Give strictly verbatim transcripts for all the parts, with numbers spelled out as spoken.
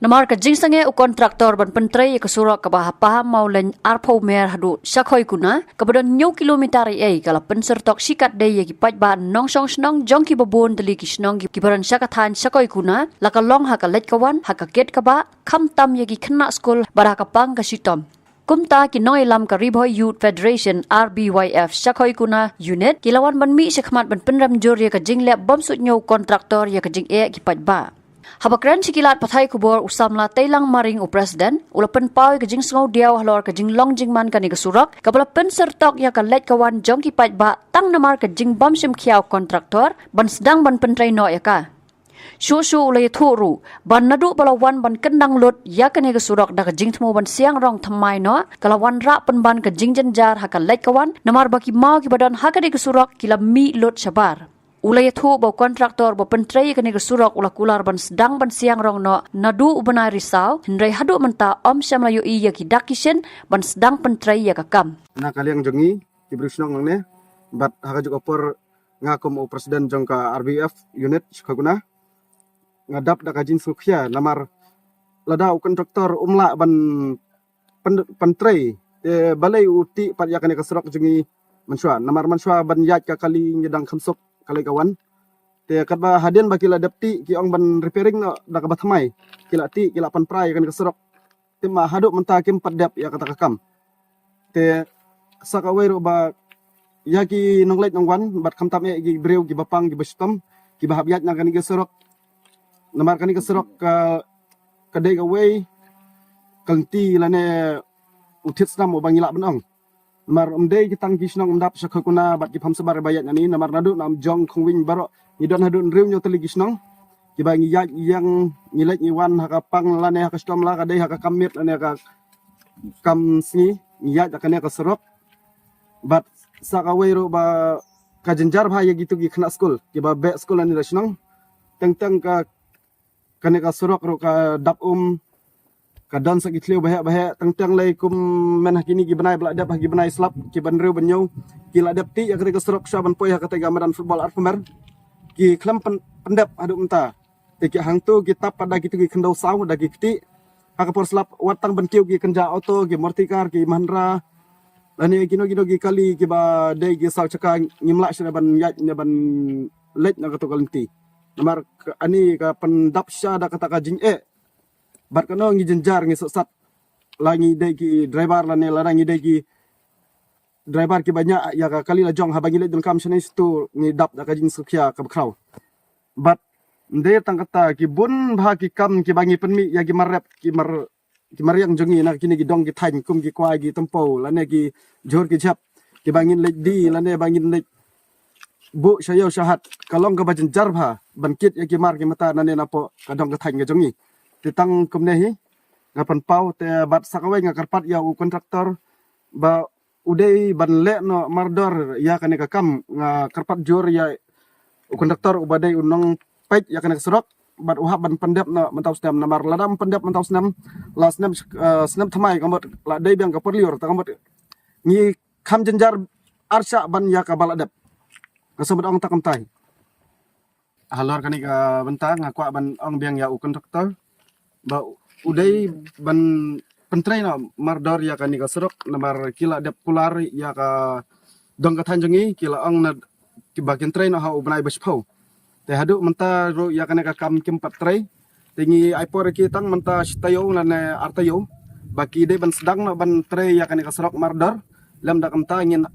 Namar ka jingsangeh u kontraktor ban pyntrei ïa ka surok kaba ha Pahammawlein arphew mer haduh Shakhoi Kuna, kaba don hynñiew kilometer ei ei, ka la pynsyrtok shikatdei ïa ki paidbah nongshong shnong jong kiba bun tylli ki shnong kiba don sha ka thaiñ Shakhoi Kuna, la ka long ha ka leit ka wan, ha ka kit ka bah, khamtam ïa ki khynnah skul bad ha ka pang ka shitom. Kumta ki nongïalam ka Ri Bhoi Youth Federation, R B Y F, Shakhoi Kuna Unit, ki la wan ban mih shakhmat ban pynrem jur ïa ka jingleh bym suidñiew u kontraktor ïa ka jingeh ki paidbah. Haba kren sha ki lad pathai khubor u samla Teilang Maring, u president, u la pynpaw ïa ka jingsngewdiaw halor ka jinglong jingman kane ka surok, kaba la pynsyrtok ïa ka leit ka wan jong ki paidbah tang namar ka jingbym shim khia u kontraktor ban sdang ban pyntrei noh ïa ka. Shuh shuh u la ïathuh ruh ba naduh ba la wan ban kyndang lut ïa kane ka surok da ka jingthmu ban siang rong thymmai noh, ka la wanrah pynban ka jingjynjar ha ka leit ka wan, namar ba ki maw kiba don ha kane ka surok ki la mih lut shabar. U la ïathuh ba u kontraktor ba pyntrei ïa kane ka surok u la kular ban sdang ban siang rong noh naduh u bnai Risaw, hynrei haduh mynta ym shym la ïohi ïa ki dak ki shin ban sdang pyntrei ïa ka kam. Na ka liang jong ngi ki briew shnong nangne, bad ha kajuh ka por nga kum u president jong ka R B F unit Shakhoi Kuna, nga dap da ka jingsngewkhia namar lada u kontraktor um lah ban pyn-, pyntrei, te balei u tih pat ïa kane ka surok jong ngi mynshuwa. Namar mynshuwa ban ïaid ka kali ngi dang kham suk ka leit ka wan. Te katba hadien ba ki la dep tih, ki ong ban repairing noh da kaba thymmai. Ki la tih, ki la pynpra ïa kane ka surok. Te ma haduh mynta kim pat dep ïa kata ka kam. Te sa kawei ruh ba ïa ki nongleit nongwan bad khamtam eh ki briew kiba pang kiba shitom, kiba hap ïaid na kane ka surok. Namar kane ka surok ka, ka dei kawei ka lynti lane u thied snam uba ngi lah ban ong. Namar ym dei ki tang ki shnong Umdap, Shakhoi Kuna bad ki Pamsabar ba ïaid nani, namar naduh na Umjong, Khongwing baroh ngi don haduh hynriew hynñiew tylli ki shnong kiba ngi ïaid ïeng, ngi leit ngi wan ha ka pang lane ha ka shitom, la ka dei ha ka kam miet lane ha ka kam sngi, ngi ïaid ha kane ka surok. Bad sa kawei ruh ba ka jynjar bha ïa kitu ki khynnah skul kiba beh skul lane da shnong. Teng teng ka, kane ka surok ruh ka dap um, ka don sa ki thliew baheh baheh. Teng teng lei kum men ha kine ki bnai ba la dep, ha ki bnai slap, ki ban riew ban ñiew, ki la dep tih ïa kata ka surok shuwa ban poi ha kata ka madan football arphew mer. Ki khlem pyn-, pyndep haduh mynta. Te ki hangtu ki tap pat da kitu ki khyndew saw, da ki kti. Ha ka por slap wat tang ban kiew ki kynja auto, ki Maruti car, ki Mahindra, lane kino kino ki kali kiba dei ki saw chaka, ngim lah shuh ban ïaid ne ban leit na katu ka lynti. Namar ka, ani ka pyndap sha da kata ka jingeh. Bad kano ngi jynjar, ngi sot sat. La ngi dei ki driver lane lada ngi dei ki driver kiba ñiah ïa ka kali lajong, haba ngi leit donkam shane shitu ngi dap da ka jingsngewkhia kaba khraw. Bad ym dei tang kata, ki bun bha ki kam kiba ngi pynmih ïa ki mar rep, ki mar, ki mariang jong ngi na kine ki dong ki thaiñ, kum ki kwai, ki tympew lane ki jhur ki jhep, kiba ngin leit die lane ba ngin leit buh sha ïew sha hat, ka long kaba jynjar bha ban kit ïa ki mar ki mata nane napoh ka dong ka thaiñ ka jong ngi. Te tang kumne hi nga pynpaw, te bad sa kawei nga kyrpad ïa u kontraktor ba u dei ban leh noh mardor ïa kane ka kam. Nga kyrpad jur ïa u kontraktor uba dei u nongpeit ïa kane ka surok, bad u hap ban pyndep noh mynta u snem, namar lada ym pyndep mynta u snem, la snem, eh, snem thymmai ka mut la dei biang ka por lyiur, ta ka mut ngi kham jynjar arshah ban ïa kaba la dep. Nga sngewbha ong ta kumtai. Halor kane ka bynta nga kwah ban ong biang ïa u kontraktor ba u dei ban pyntrei noh mardor ïa kane ka surok, namar ki la dep kular ïa ka dong ka thaiñ jong ngi, ki la ong na kiba kin trei noh ha u bnai ba shiphew. Te haduh mynta ruh ïa kane ka kam kim pat trei. Te ngi ai por ïa ki tang mynta shi taïew lane ar taïew ba ki dei ban sdang noh ban trei ïa kane ka surok mardor. Lem da kumta ngin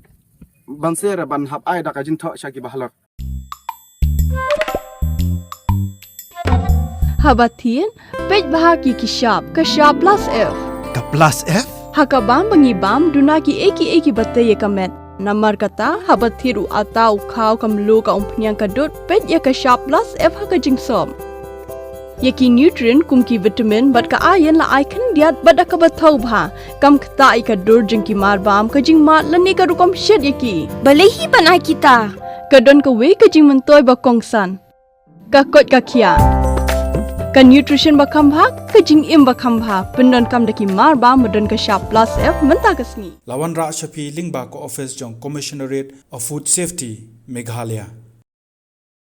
ban sher ban hap ai da ka jingthoh sha kiba halor. Haba thied, peit bha ki ki shap, ka shap plus F. Ka plus F? Ha ka bam ba ngi bam, duna ki ei ki ei kiba tei ïa ka met. Namar kata, haba thied u atta, u khaw, ka mluh, ka umphniang, ka dud, peit ïa ka shap plus F ha ka jingsop. Ïa ki nutrient kum ki vitamin bad ka iron la ai khyndiat bad da kaba thaw bha. Kam ktah ïa ka dur jong ki mar bam, ka jingmad lane ka rukom shet ïa ki. Balei hi ban ai kita? Ka don kawei ka jingmyntoi ba kongsan. Ka koit ka khiah. Ka nutrition ba kham bha, ka jingim ba kham bha. Pyndonkam da ki mar bam ba don ka shap plus F mynta ka sngi. La wanrah sha phi lyngba ka office jong Commissionerate of Food Safety, Meghalaya.